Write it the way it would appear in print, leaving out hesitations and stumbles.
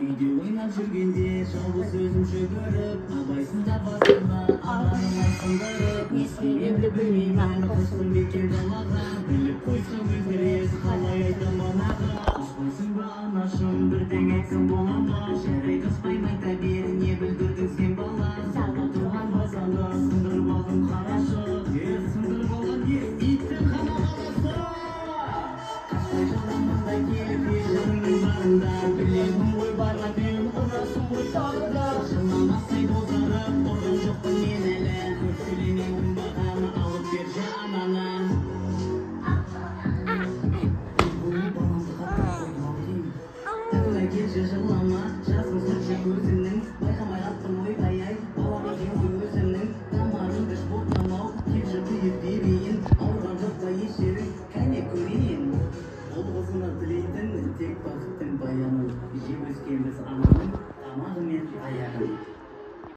Үйде ойнап жүргенде жалғыз өзім жүгіріп, абайсызда басыма ананың сындырып, не істегенді білмеймін, қостым бекен далаға. Біліп қойсам өзгерес, қалай айтам анаға? Ұқпайсың ба, анашым, бірдеңе айтсам бола ма? Жарайды, ұрыспаймын, айта бер, не бүлдірдің сен, бала? Залда тұрған вазаны сындырып алдым, қарашы. Е, сындырып алған не, иттің ғана баласы. Қашпай жылдам мында келіп, жаныңның барында. Білемін ғой, барған мен ұрасың ғой тағы да. Жыламасай бозарып, ұрған жоқпын мен әлі. Көп сөйлеме, оңбаған, алып берші ананы. Баламды қатты қойдым ау деймін. Так, келші, жылама, жасын сүртші көзіңнің. Байқамай қаптым, ойбай ай, балам екен ғой өзімнің. Тамағыңды іш, ботам-ау, келші, түйіп берейін. Ауырған жоқ па еш жерің, кәне көрейін. Ұл қызына тілейтін тек бақыттың баянын. Жеп өскенбіз ананың тамағы мен аяғын.